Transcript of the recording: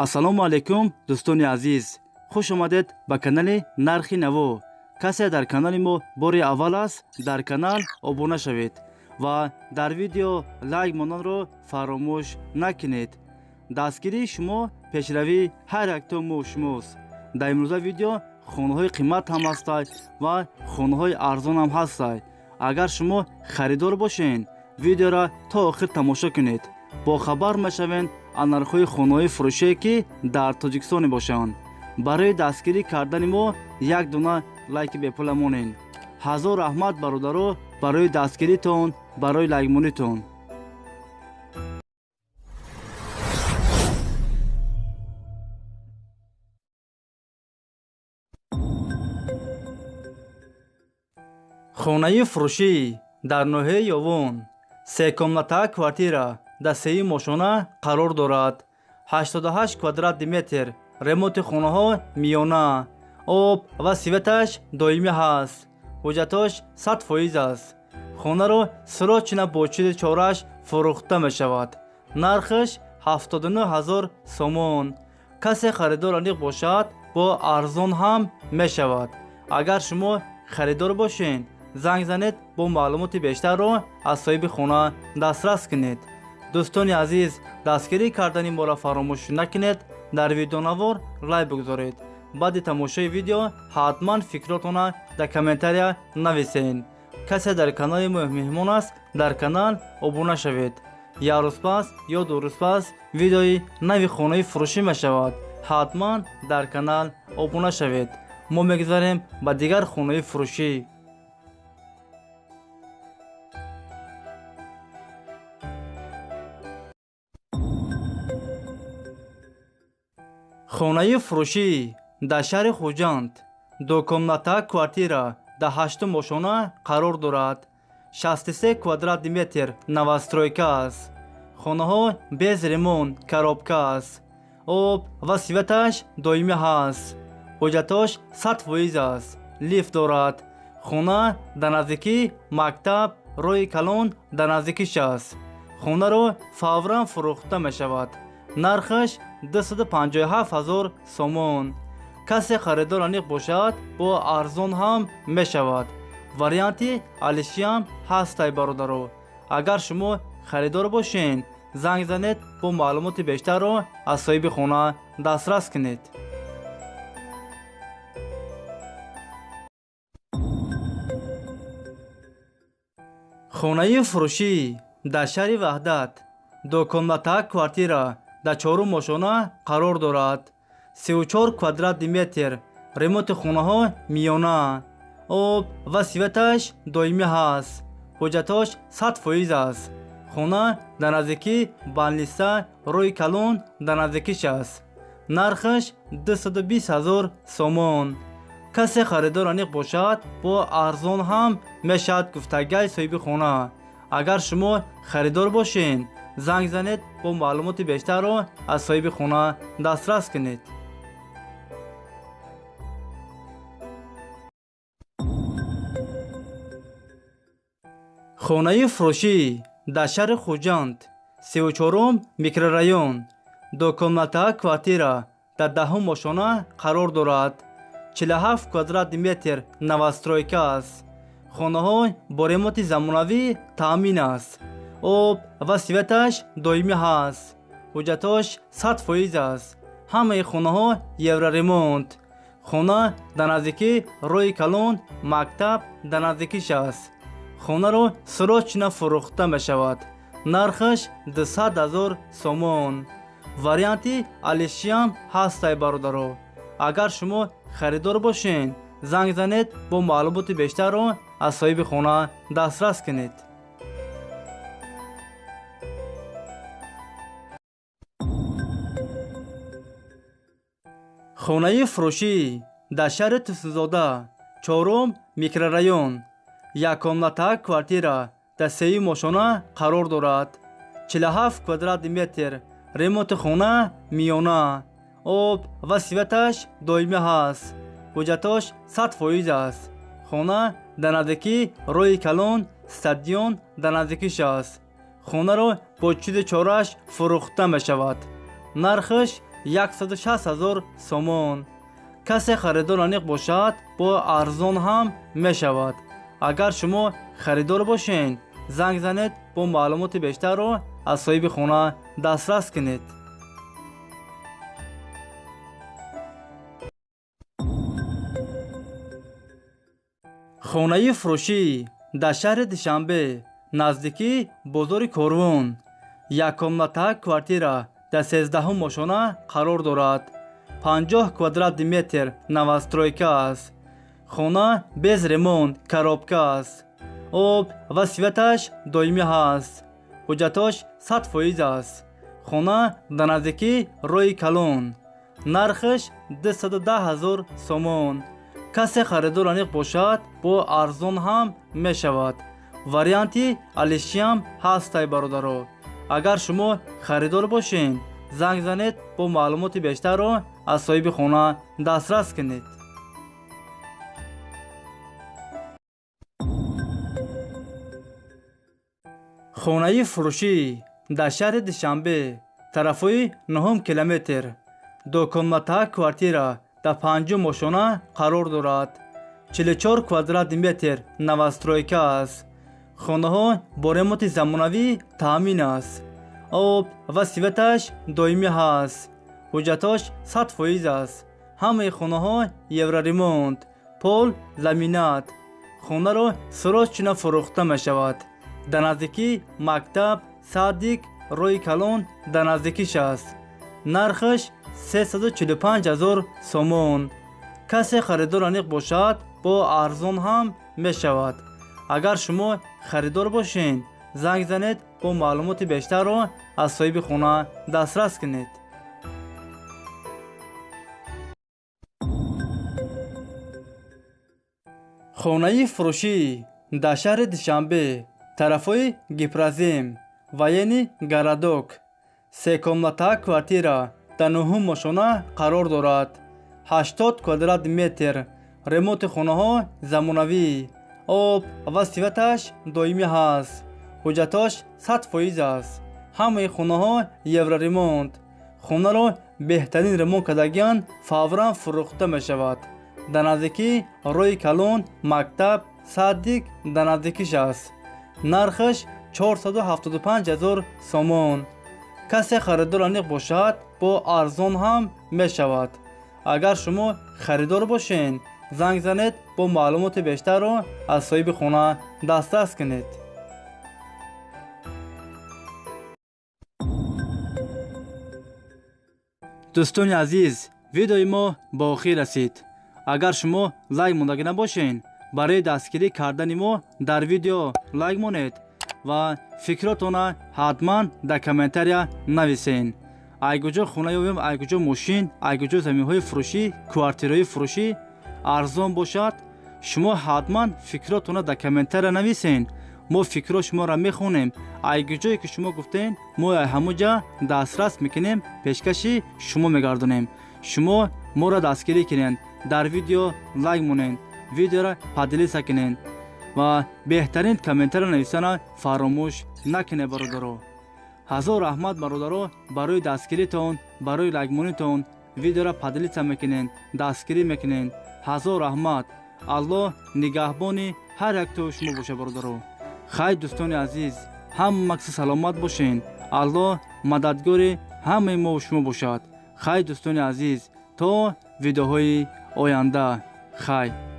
Ассалому алайкум, дӯстони азиз, хуш омадед ба канали Нархи Наво. Касе дар канали мо бори аввал аст, дар канал обуна шавед ва дар видео лайк монданро фаромӯш накунед. Дастгирии шумо пешравии ҳар якто мо шумост. Дар имрӯза видео хонаҳои қимат ҳам ҳастад ва хонаҳои арзон ҳам ҳастад. Агар шумо харидор бошед, видеоро то охир тамошо кунед, бохабар мешавед аз нархҳои хонаҳои фурӯшие, ки дар Тоҷикистон мебошанд. Барои дастгирӣ кардани мо як дона лайки бепула монед. Ҳазор раҳмат, бародаро, барои дастгиритон, барои лайкмонитон. Хонаи фурӯшӣ дар ноҳияи Ёвон, секомната квартира, дар сеюм ошёна қарор дорад, 88 квадратный метр. Ремонти хонаҳо миёна, об ва светаш доимӣ ҳаст, ҳуҷҷатош 100% аст. Хонаро срочно бо чизи чораш фурӯхта мешавад. Нархаш 79 ҳазор сомон. Касе харидор аниқ бошад, бо арзон ҳам мешавад. Агар шумо харидор бошед, занг занед, бо маълумоти бештарро аз соҳиби хона дастрас кунед. Дӯстони азиз, дастгирӣ кардани моро фаромӯш накунед, дар видеонавор лайк бигузоред. Баъди тамошои видео ҳатман фикротона дар комментария нависед. Касе дар канали мо меҳмон аст, дар канал обуна шавед. Як рӯз пас ё 2 рӯз пас видеои нави хонаи фурӯшӣ мешавад, ҳатман дар канал обуна шавед. Мо мегузарем ба дигар хонаи фурӯшӣ. Хонаи фурӯшӣ дар шаҳри Хуҷанд, дукомната квартира, дар ҳаштум ошёна қарор дорад, 63 квадратный метр, новостройка аст. Хонаҳо без ремонт, коробка аст, об ва светаш доимӣ ҳаст, ҳуҷҷатош 100% аст, лифт дорад. Хона дар наздикии мактаб, роҳи калон дар наздикиш аст. Хонаро фавран фурӯхта мешавад. Нархаш 257 ҳазор сомон. Касе харидор аниқ бошад, бо арзон ҳам мешавад. Варианти алишиам ҳастай, бародаро. Агар шумо харидор бошед, занг занед, бо маълумоти бештарро аз соҳиби хона дастрас кунед. Хонаи фурӯшӣ дар шаҳри Ваҳдат, дукомната квартира, дар чорум ошёна қарор дорад, 34 квадратный метр. Ремонти хонаҳо миёна, об ва светаш доимӣ ҳаст, ҳуҷҷатош 100% аст. Хона дар наздикии больница, роҳи калон дар наздикиш аст. Нархаш 220 ҳазор сомон. Касе харидор аниқ бошад, бо арзон ҳам мешавад, гуфтагай соҳиби хона. Агар шумо харидор бошед, занг занед, бо маълумоти бештарро аз соҳиби хона дастрас кунед. Хонаи фурӯшӣ дар шаҳри Хуҷанд, 34-ум микрорайон, дукомната квартира, дар даҳум ошёна қарор дорад, 47 квадратный метр, новостройка аст. Хонаҳо бо ремонти замонавӣ таъмин аст, об ва светаш доимӣ ҳаст, ҳуҷҷатош 100% аст. Ҳамаи хонаҳо евроремонт. Хона дар наздикии роҳи калон, мактаб дар наздикиш аст. Хонаро срочно фурӯхта мешавад. Нархаш 200 ҳазор сомон. Варианти алишиам ҳастай, бародаро. Агар шумо харидор бошед, занг занед, бо маълумоти бештарро аз соҳиби хона дастрас кунед. Хонаи фурӯшӣ дар шаҳри Турсунзода, чорум микрорайон, яккомната квартира, дар сеюм ошёна қарор дорад, 47 квадратный метр. Ремонти хона миёна, об ва светаш доимӣ ҳаст, ҳуҷҷатош 100% аст. Хона дар наздикии роҳи калон, стадион дар наздикиш аст. Хонаро бо чизи чораш фурӯхта мешавад. Нархаш 160 000 сомон. Касе харидор аниқ бошад, бо арзон ҳам мешавад. Агар шумо харидор бошед, занг занед, бо маълумоти бештарро аз соҳиби хона дастрас кунед. Хонаи фурӯшӣ дар шаҳри Душанбе, наздикии бозори Корвон, яккомната квартира дар 13-ум ошона қарор дорад. 50 квадратный метр новостройка аст. Хона без ремонт, коробка аст. Об ва светаш доимӣ ҳаст. Ҳуҷҷатош 100% аст. Хона дар наздикии роҳи калон. Нархаш 210 000 сомон. Касе харидор аниқ бошад, бо арзон ҳам мешавад. Варианти алишиам ҳастай, бародаро. Агар шумо харидор бошед, занг занед, бо маълумоти бештарро аз соҳиби хона дастрас кунед. Хонаи фурӯшӣ дар шаҳри Душанбе, тарафҳои 9 километр, дукомната квартира дар 5-ум ошона қарор дорад. 44 квадратный метр новостройка аст. Хонаҳо бо ремонти замонавӣ таъмин аст. Об ва светаш доимӣ ҳаст. Ҳуҷҷатош 100% аст. Ҳамаи хонаҳо евроремонт, пол ламинат. Хонаро срочно фурӯхта мешавад. Дар наздикии мактаб, садик, роҳи калон дар наздикиш аст. Нархаш 345 000 сомон. Касе харидор аниқ бошад, бо арзон ҳам мешавад. Агар шумо харидор бошед, занг занед, бо маълумоти бештарро аз соҳиби хона дастрас кунед. Хонаи фурӯшӣ дар шаҳри Душанбе, тарафҳои Гипрозем, военный городок, секомната квартира дар 9-ум ошона қарор дорад. 80 квадрат метр, ремонти хонаҳо замонавӣ, об ва светаш доимӣ ҳаст. Ҳуҷҷатош 100% аст. Ҳамаи хонаҳо евроремонт. Хонаро беҳтарин ремонт кардагиан фавран фурӯхта мешавад. Дар наздикии роҳи калон, мактаб, садик дар наздикиш аст. Нархаш 475 000 сомон. Касе харидор аниқ бошад, бо арзон ҳам мешавад. Агар шумо харидор бошед, занг занед, бо маълумоти бештарро аз соҳиби хона дастрас кунед. Дӯстони азиз, видеои мо ба охир расид. Агар шумо лайк мондагӣ набошед, барои дастгирӣ кардани мо дар видео лайк монед ва фикротонро ҳатман дар комментария нависед. Ай куҷо хона ёбем, ай куҷо мошин, ай куҷо заминҳои фурӯшӣ, квартираҳои фурӯшӣ арзон бошад, шумо ҳатман фикротонро дар комментария нависед. Мо фикрҳо шуморо мехонем. Ай куҷое ки шумо гуфтед, мо ай ҳамон ҷа дастрас мекунем, пешкаши шумо мегардонем. Шумо моро дастгирӣ кунед, дар видео лайк монед, видеоро поделиться кунед ва беҳтарин комментария нависана фаромӯш накунед, бародаро. Ҳазор раҳмат, бародаро, барои дастгиритон, барои лайкмонитон, видеоро поделиться мекунед, дастгирӣ мекунед. Ҳазор раҳмат. Аллоҳ нигаҳбони ҳар яктои шумо бошад, бародаро. Хайр, дӯстони азиз, ҳама касе саломат бошед. Аллоҳ мададгори ҳамаи мо шумо бошад. Хайр, дӯстони азиз, то видеоҳои оянда. Хайр.